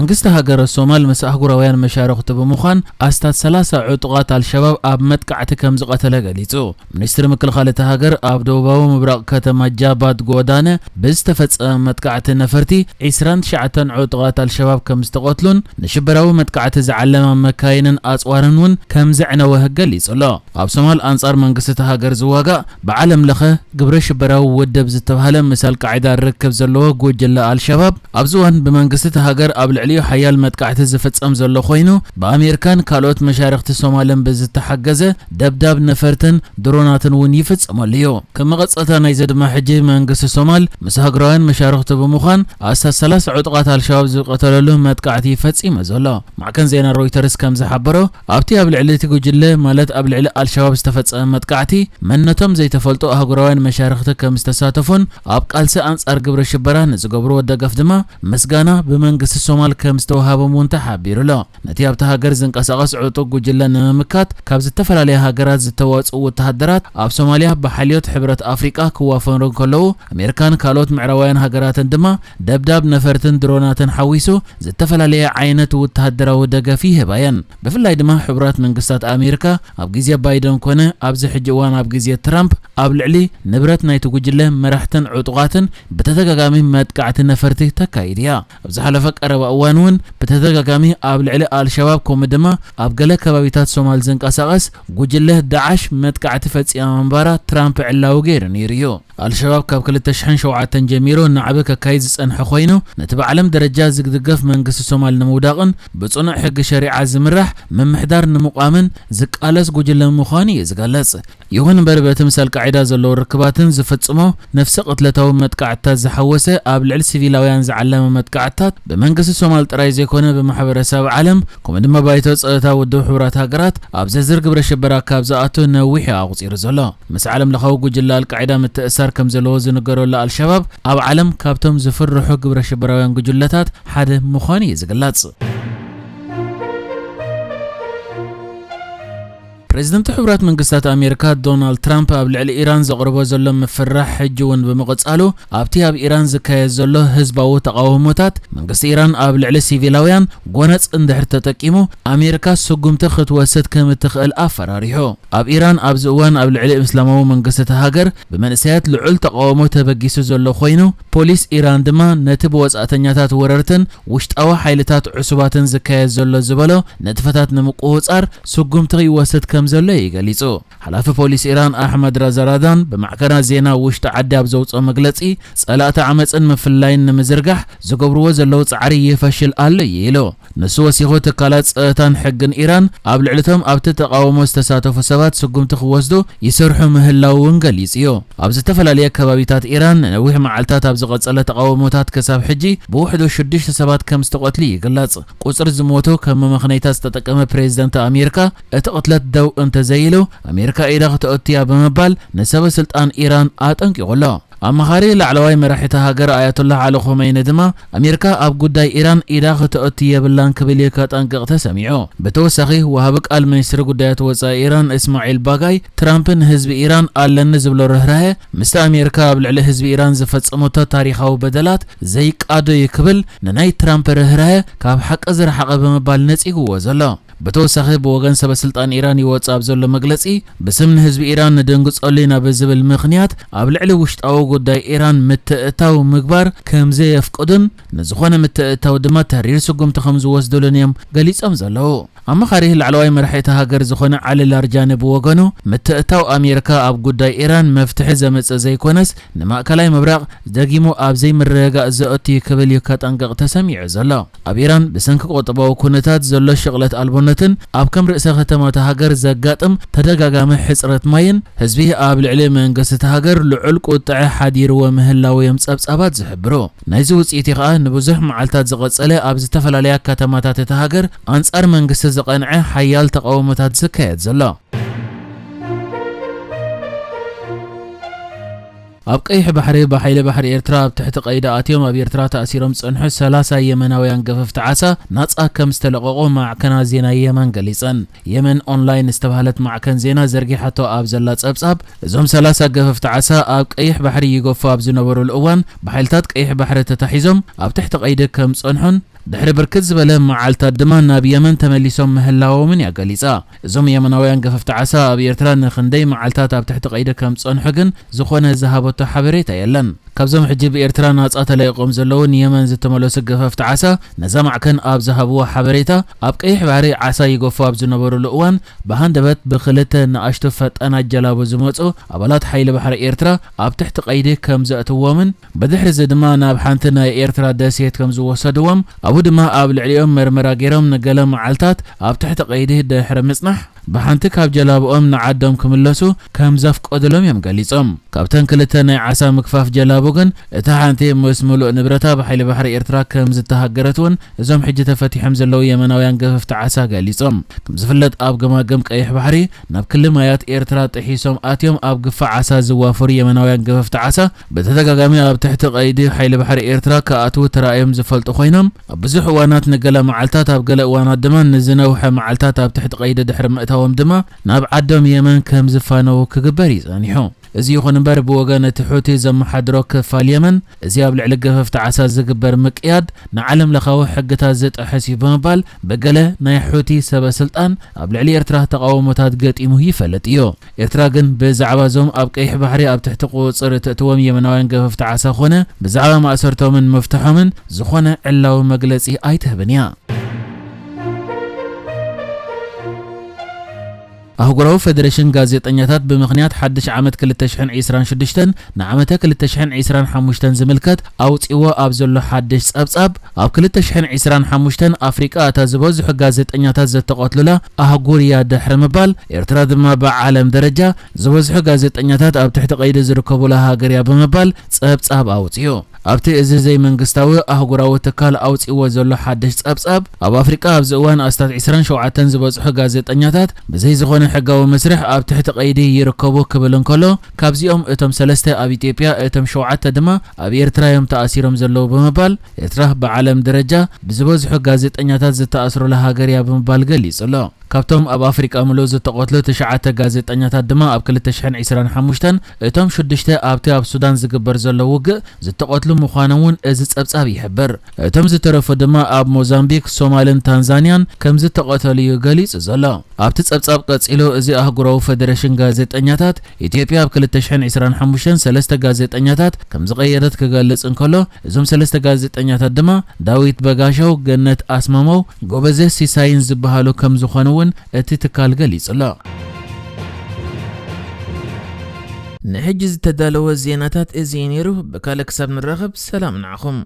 መንግስቲ ሃገረ ሶማል ምስ ኣህጉራውያን መሻርኽቱ ብምዃን ኣስታት ሰላሳ ዕጡቓት ኣልሸባብ ኣብ መጥቃዕቲ ከም ዝቐተለ ገሊጹ። ሚኒስትሪ ምክልኻል እታ ሃገር ኣብ ደቡባዊ ምብራቕ ከተማ ጃባድ ጎዳነ ብዝተፈጸመ መጥቃዕቲ ነፈርቲ ዒስራን ትሽዓተን ዕጡቓት ኣልሸባብ ከም ዝተቐትሉን ንሽበራዊ መጥቃዕቲ ዝዓለማ መካይንን ኣጽዋርን እውን ከም ዘዕነወ ገሊጹ ኣሎ። ኣብ ሶማል ኣንጻር መንግስቲ እታ ሃገር ዝዋጋእ ብዓለም ለኸ ግብረ ሽበራዊ ውድብ ዝተባህለ ምስ ኣልቃዒዳ ርክብ ዘለዎ ጉጅለ ኣልሸባብ ኣብዚ እዋን ብመንግስቲ እታ ሃገር ኣብ ልዕሊኡ ሓያል መጥቃዕቲ ዝፍጸም ዘሎ ኮይኑ ብኣሜሪካን ካልኦት መሻርኽቲ ሶማልን ብዝተሓገዘ ደብዳብ ነፈርትን ድሮናትን እውን ይፍጸመሉ እዩ። ከም መቐጸልታ ናይዚ ድማ ሕጂ መንግስቲ ሶማል ምስ ሃገራውያን መሻርኽቱ ብምዃን ኣስታት ሰላሳ ዕጡቓት ኣልሸባብ ዝቐተለሉ መጥቃዕቲ ፈጺመ ዘሎ። ማዕከን ዜና ሮይተርስ ከም ዝሓበሮ ኣብቲ ኣብ ልዕሊ እቲ ጉጅለ ማለት ኣብ ልዕሊ ኣልሸባብ ዝተፈጸመ መጥቃዕቲ መንነቶም ዘይተፈልጡ ኣህጉራውያን መሻርኽቲ ከም ዝተሳተፉን ኣብ ቃልሲ ኣንጻር ግብረ ሽበራ ንዝገብርዎ ደገፍ ድማ ምስጋና ብመንግስቲ ሶማል ከም ዝተወሃቦም እውን ተሓቢሩ ኣሎ። ነቲ ኣብቲ ሃገር ዝንቀሳቐስ ዕጡቕ ጉጅለ ንምምካት ካብ ዝተፈላለያ ሃገራት ዝተዋጽኡ ወተሃደራት ኣብ ሶማልያ ብሓልዮት ሕብረት ኣፍሪቃ ክዋፈሩ እንከለዉ ኣሜሪካን ካልኦት ምዕራባውያን ሃገራትን ድማ ደብዳብ ነፈርትን ድሮናትን ሓዊሱ ዝተፈላለየ ዓይነት ወተሃደራዊ ደገፍ ይህባ እየን። ብፍላይ ድማ ሕቡራት መንግስታት ኣሜሪካ ኣብ ግዜ ባይደን ኮነ ኣብዚ ሕጂ እዋን ኣብ ግዜ ትራምፕ ኣብ ልዕሊ ንብረት ናይቲ ጉጅለ መራሕትን ዕጡቓትን ብተደጋጋሚ መጥቃዕቲ ነፈርቲ ተካይድ እያ። ኣብ ዝሓለፈ ቀረባ እዋን እውን ብተደጋጋሚ ኣብ ልዕሊ ኣልሸባብ ከምኡ ድማ ኣብ ገለ ከባቢታት ሶማል ዝንቀሳቐስ ጉጅለ ዳዓሽ መጥቃዕቲ ፈጺማ ምንባራ ትራምፕ ዕላዊ ገይሩ ነይሩ እዩ። ኣልሸባብ ካብ ክልተ ሽሕን ሸውዓተን ጀሚሩ ናዕቢ ከካይድ ዝጸንሐ ኮይኑ ነቲ ብዓለም ደረጃ ዝድገፍ መንግስቲ ሶማል ንምውዳቕን ብጽኑዕ ሕጊ ሸሪዓ ዝምራሕ ምምሕዳር ንምቋምን ዝቃለስ ጉጅለ ምዃኑ እዩ ዝገልጽ። ይኹን እምበር በቲ ምስ ኣልቃዒዳ ዘለዎ ርክባትን ዝፍጽሞ ነፍሰ ቅትለታዊ መጥቃዕትታት ዝሓወሰ ኣብ ልዕሊ ሲቪላውያን ዝዓለመ መጥቃዕትታት ብመንግስቲ ሶማል ጥራይ ዘይኮነ ብማሕበረሰብ ዓለም ከምኡ ድማ ባይቶ ጸጥታ ውድብ ሕቡራት ሃገራት ኣብ ዝርዝር ግብረ ሽበራ ካብ ዝኣቱ ነዊሕ እዩ ኣቑጺሩ ዘሎ። ምስ ዓለም ለኻዊ ጉጅለ ኣልቃዒዳ ምትእሳር ከም ዘለዎ ዝንገረሉ ኣልሸባብ ኣብ ዓለም ካብቶም ዝፍርሑ ግብረ ሽበራውያን ጉጅለታት ሓደ ምዃኑ እዩ ዝግለጽ። ፕሬዚደንት ሕቡራት መንግስታት ኣሜሪካ ዶናልድ ትራምፕ ኣብ ልዕሊ ኢራን ዘቕርቦ ዘሎ ምፍርራሕ ሕጂ እውን ብምቕጻሉ ኣብቲ ኣብ ኢራን ዝካየድ ዘሎ ህዝባዊ ተቓውሞታት መንግስቲ ኢራን ኣብ ልዕሊ ሲቪላውያን ጎነጽ እንድሕር ተጠቂሙ ኣሜሪካ ስጉምቲ ክትወስድ ከም እትኽእል ኣፈራሪሑ። ኣብ ኢራን ኣብዚ እዋን ኣብ ልዕሊ እስላማዊ መንግስቲ እታ ሃገር ብመንእሰያት ልዑል ተቓውሞ ተበጊሱ ዘሎ ኮይኑ ፖሊስ ኢራን ድማ ነቲ ብወጻእተኛታት ወረርትን ውሽጣዊ ሓይልታት ዕሱባትን ዝካየድ ዘሎ ዝበሎ ንጥፈታት ንምቁጽጻር ስጉምቲ ይወስድ ከም ዘሎ እዩ ገሊጹ። ሓላፊ ፖሊስ ኢራን ኣሕመድ ራዛራዳን ብማዕከናት ዜና ውሽጢ ዓዲ ኣብ ዘውፅኦ መግለፂ ጸላእቲ ዓመፅን ምፍላይን ንምዝርጋሕ ዝገብርዎ ዘለዉ ጻዕሪ ይፈሽል ኣሎ እዩ ኢሉ። ንሱ ወሲኹ ትካላት ጸጥታን ሕግን ኢራን ኣብ ልዕሊቶም ኣብቲ ተቓውሞ ዝተሳተፉ ሰባት ስጉምቲ ክወስዱ ይሰርሑ ምህላው እውን ገሊጹ እዩ። ኣብ ዝተፈላለየ ከባቢታት ኢራን ንነዊሕ መዓልታት ኣብ ዝቐጸለ ተቓውሞታት ክሳብ ሕጂ ብውሕዱ ሽዱሽተ ሰባት ከም ዝተቐትሉ ይግለጽ። ቁጽሪ ዝሞቱ ከም መመኽነይታ ዝተጠቀመ ፕሬዚደንት ኣሜሪካ እቲ ቅትለት ደው እንተዘይሉ ኣሜሪካ ኢዳ ክተእቱ እያ ብምባል ንሰበ ስልጣን ኢራን ኣጠንቂቑ ኣሎ። ኣማኻሪ ላዕለዋይ መራሒ እታ ሃገር ኣያቶላህ ዓሊ ኾመይኒ ድማ ኣሜሪካ ኣብ ጉዳይ ኢራን ኢዳ ክተእቱ የብላን ክብል እዩ ከጠንቅቕ ተሰሚዑ። ብተወሳኺ ወሃቢ ቃል ሚኒስትሪ ጉዳያት ወጻኢ ኢራን እስማዒል ባጋይ ትራምፕ ንህዝቢ ኢራን ኣለኒ ዝብሎ ርህራሄ ምስቲ ኣሜሪካ ኣብ ልዕሊ ህዝቢ ኢራን ዝፈጸመቶ ታሪኻዊ በደላት ዘይቃዶ እዩ ክብል ንናይ ትራምፕ ርህራሄ ካብ ሓቂ ዝረሓቐ ብምባል ነጺግዎ ዘሎ። ብተወሳኺ ብወገን ሰበ ስልጣን ኢራን ይወጽእ ኣብ ዘሎ መግለጺ ብስም ንህዝቢ ኢራን ንድንግጸሉ ኢና ብዝብል ምኽንያት ኣብ ልዕሊ ውሽጣዊ ጉዳይ ኢራን ምትእታው ምግባር ከም ዘየፍቅዱን ንዝኾነ ምትእታው ድማ ተሪር ስጉምቲ ከም ዝወስዱሉን እዮም ገሊጾም ዘለዉ። ኣማኻሪ ላዕለዋይ መራሒ እታ ሃገር ዝኾነ ዓሊ ላርጃኒ ብወገኑ ምትእታው ኣሜሪካ ኣብ ጉዳይ ኢራን መፍትሒ ዘምጽእ ዘይኮነስ ንማእከላይ ምብራቕ ደጊሙ ኣብ ዘይምርግጋእ ዘእቱ እዩ ክብል እዩ ከጠንቅቕ ተሰሚዑ ዘሎ። ኣብ ኢራን ብሰንኪ ቁጠባዊ ኩነታት ዘሎ ሽቕለት ኣልቦነትን ኣብ ከም ርእሰ ከተማ እታ ሃገር ዘጋጥም ተደጋጋሚ ሕጽረት ማይን ህዝቢ ኣብ ልዕሊ መንግስቲ እታ ሃገር ልዑል ቁጥዐ ሓዲርዎ ምህላው እዮም ጸብጻባት ዝሕብሩ። ናይዚ ውጽኢት እዩ ከኣ ንብዙሕ መዓልታት ዝቐጸለ ኣብ ዝተፈላለያ ከተማታት እታ ሃገር ኣንጻር መንግስቲ ዝቐንዐ ሓያል ተቓውሞታት ዝካየድ ዘሎ። ኣብ ቀይሕ ባሕሪ ብሓይሊ ባሕሪ ኤርትራ ኣብ ትሕቲ ቀይዲ ኣትዮም ኣብ ኤርትራ ተኣሲሮም ዝጸንሑ ሰላሳ የመናውያን ገፈፍቲ ዓሳ ናጻ ከም ዝተለቐቑ ማዕከናት ዜና የመን ገሊጸን። የመን ኦንላይን ዝተባህለት ማዕከን ዜና ዘርጊሓቶ ኣብ ዘላ ጸብጻብ እዞም ሰላሳ ገፈፍቲ ዓሳ ኣብ ቀይሕ ባሕሪ ይገፉ ኣብ ዝነበሩሉ እዋን ብሓይልታት ቀይሕ ባሕሪ ተታሒዞም ኣብ ትሕቲ ቀይዲ ከም ዝጸንሑን ድሕሪ ብርክት ዝበለ መዓልታት ድማ ናብ የመን ተመሊሶም ምህላዎምን እያ ገሊጻ። እዞም የመናውያን ገፈፍቲ ዓሳ ኣብ ኤርትራ ንኽንደይ መዓልታት ኣብ ትሕቲ ቀይዲ ከም ዝጸንሑ ግን ዝኾነ ዝሃበቶ ሓበሬታ የለን። ካብዞም ሕጂ ብኤርትራ ናጻ ተለቂቖም ዘለዉ ንየመን ዝተመለሱ ገፈፍቲ ዓሳ ነዛ ማዕከን ኣብ ዝሃብዎ ሓበሬታ፣ ኣብ ቀይሕ ባሕሪ ዓሳ ይገፉ ኣብ ዝነበሩሉ እዋን ብሃንደበት ብኽልተ ንኣሽቱ ፈጣናት ጀላቡ ዝመጹ ኣባላት ሓይሊ ባሕሪ ኤርትራ ኣብ ትሕቲ ቀይዲ ከም ዘእትዎምን ብድሕሪ እዚ ድማ ናብ ሓንቲ ናይ ኤርትራ ደሴት ከም ዝወሰድዎም፣ ኣብኡ ድማ ኣብ ልዕሊኦም መርመራ ገይሮም ንገለ መዓልታት ኣብ ትሕቲ ቀይዲ ድሕሪ ምጽናሕ፣ ብሓንቲ ካብ ጀላብኦም ንዓዶም ክምለሱ ከም ዘፍቀዱሎም እዮም ገሊጾም። ካብተን ክልተ ናይ ዓሳ ምግፋፍ ጀላቡ ግን እታ ሓንቲ ምስ ምሉእ ንብረታ ብሓይሊ ባሕሪ ኤርትራ ከም ዝተሃገረት እውን እዞም ሕጂ ተፈቲሖም ዘለዉ የመናውያን ገፈፍቲ ዓሳ ገሊጾም። ከም ዝፍለጥ ኣብ ገማግም ቀይሕ ባሕሪ ናብ ክሊ ማያት ኤርትራ ጥሒሶም ኣትዮም ኣብ ግፋ ዓሳ ዝዋፈሩ የመናውያን ገፈፍቲ ዓሳ ብተደጋጋሚ ኣብ ትሕቲ ቀይዲ ሓይሊ ባሕሪ ኤርትራ ክኣትዉ ተራእዮም ዝፈልጡ ኮይኖም፣ ኣብ ብዙሕ እዋናት ንገለ መዓልታት ኣብ ገለ እዋናት ድማ ንዝነውሐ መዓልታት ኣብ ትሕቲ ቀይዲ ድሕሪ ምእታዎም ድማ ናብ ዓዶም የመን ከም ዝፋነዉ ክግበር እዩ ጸኒሑ። እዚ ይኹን እምበር ብወገን እቲ ሑቲ ዘመሓድሮ ክፋል የመን እዚ ኣብ ልዕሊ ገፈፍቲ ዓሳ ዝግበር ምቅያድ ንዓለም ለኻዊ ሕግታት ዝጥሕስ እዩ ብምባል ብገለ ናይ ሑቲ ሰበ ስልጣን ኣብ ልዕሊ ኤርትራ ተቃውሞታት ገጢሙ ይፈልጥ እዩ። ኤርትራ ግን ብዛዕባ እዞም ኣብ ቀይሕ ባሕሪ ኣብ ትሕቲ ቁጽጽር እትእትዎም የመናውያን ገፈፍቲ ዓሳ ኾነ ብዛዕባ ማእሰርቶምን ምፍትሖምን ዝኾነ ዕላዊ መግለጺ ኣይትህብን እያ። ኣህጉራዊ ፈደረሽን ጋዜጠኛታት ብምኽንያት ሓድሽ ዓመት ክልተ ሽሕን ዕስራን ሽዱሽተን ንዓመተ ክልተ ሽሕን ዕስራን ሓሙሽተን ዝምልከት ኣውጺዎ ኣብ ዘሎ ሓድሽ ጸብጻብ፣ ኣብ ክልተ ሽሕን ዕስራን ሓሙሽተን ኣፍሪቃ እታ ዝበዝሑ ጋዜጠኛታት ዝተቐትሉላ ኣህጉር እያ ድሕሪ ምባል፣ ኤርትራ ድማ ብዓለም ደረጃ ዝበዝሑ ጋዜጠኛታት ኣብ ትሕቲ ቀይዲ ዝርከቡላ ሃገር እያ ብምባል ጸብጻብ ኣውጺኡ። ኣብቲ እዚ ዘይመንግስታዊ ኣህጉራዊ ትካል ኣውጺእዎ ዘሎ ሓድሽ ጸብጻብ፣ ኣብ ኣፍሪቃ ኣብዚ እዋን ኣስታት ዕስራን ሸውዓተን ዝበጽሑ ጋዜጠኛታት ብዘይ ዝኾነ ሕጋዊ መስርሕ ኣብ ትሕቲ ቀይዲ ይርከቡ ክብል እንከሎ፣ ካብዚኦም እቶም ሰለስተ ኣብ ኢትዮጵያ፣ እቶም ሸውዓተ ድማ ኣብ ኤርትራ እዮም ተኣሲሮም ዘለዉ ብምባል፣ ኤርትራ ብዓለም ደረጃ ብዝበዝሑ ጋዜጠኛታት ዝተኣስሩላ ሃገር እያ ብምባል ገሊጹ ኣሎ። ካብቶም ኣብ ኣፍሪቃ ምሉእ ዝተቐትሉ ትሽዓተ ጋዜጠኛታት ድማ ኣብ ክልተ ሽሕን ዕስራን ሓሙሽተን፣ እቶም ሽዱሽተ ኣብቲ ኣብ ሱዳን ዝግበር ዘሎ ውግእ ዝተቐትሉ ምዃኖም እውን እዚ ጸብጻብ ይሕብር። እቶም ዝተረፉ ድማ ኣብ ሞዛምቢክ፣ ሶማልን ታንዛንያን ከም ዝተቐተሉ እዩ ገሊጹ ዘሎ። ኣብቲ ጸብጻብ ቀጺሉ፣ እዚ ኣህጉራዊ ፈደረሽን ጋዜጠኛታት፣ ኢትዮጵያ ኣብ ክልተ ሽሕን ዕስራን ሓሙሽተን ሰለስተ ጋዜጠኛታት ከም ዝቐየረት ክገልጽ እንከሎ፣ እዞም ሰለስተ ጋዜጠኛታት ድማ ዳዊት በጋሻው፣ ገነት ኣስማማው፣ ጎበዜ ሲሳይን ዝበሃሉ ከም ዝኾኑ እውን እቲ ትካል ገሊጹ ኣሎ። ንሕጂ ዝተዳለወ ዜናታት እዚ እዩ ነይሩ። ብካልእ ክሳብ ንራኸብ ሰላም ንዓኹም።